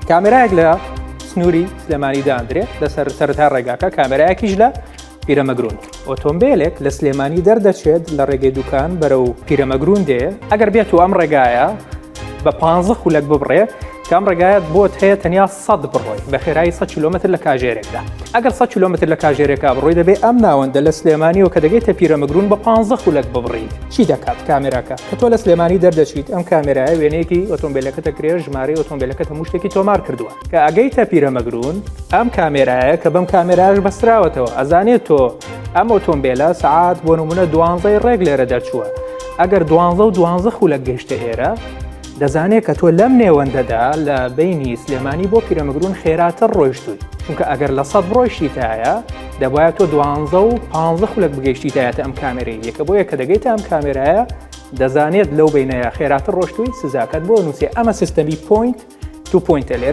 کامێرایەک لە سنووری سلێمانی داندرێ لەسەر سەرەتا ڕێگاکە، کامێرایەکیش لە پیرەمەگرون. ئۆتۆمبیلێک لە سلێمانی دەردەچێت لە ڕێگەی دوکان بەرەو پیرەمەگرون دێ، ئەگەر بێت و ئەم ڕێگایە بە 15 خولەک ببڕێ، کە ئەم ڕێگایەت بۆت هەیە تەنیا 100 بڕۆی بە خێرایی 100 کیلۆمەتر لە کاژێرێکدا. ئەگەر 100 کیلۆمەتر لە کاژێرێکا بڕۆی دەبێ ئەم ناوەندە لە سلێمانیەوە کە دەگەیتە پیرەمەگرون بە 15 خولەک ببڕیت. چی دەکات کامێراکە؟ کە تۆ لە سلێمانی دەردەچیت ئەم کامێرایە وێنەیەکی ئۆتۆمبیلەکە دەکرێت، ژمارەی ئۆتۆمبیلەکەت هەموو شتێکی تۆمار کردووە. کە ئەگەیتە پیرەمەگرون ئەم کامێرایە کە بەم کامێراش بەستراوەتەوە ئەزانێت تۆ ئەم ئۆتۆمبیلە سەعات بۆ نمونە دوانزەی ڕێک لێرە دەرچووە، ئەگەر دوانزە و دوانزە خولەک گەیشتە ئێرە دەزانێت کە تۆ لەم نێوەندەدا لە بینی سلێمانی بۆ پیرەمەگرون خێراتر ڕۆیشتووی، چونکە ئەگەر لە سەد ڕۆیشتیتایە دەبایە تۆ دوانزە و پانزە خولەک بگەیشتیتایەتە ئەم کامێرەی یەکە. بۆیە کە دەگەیتە ئەم کامێرایە دەزانێت لەو بینەیە خێراتر ڕۆشتووی، سزاکەت بۆ نووسێ. ئەمە سیستەمی point to point ە لێرە.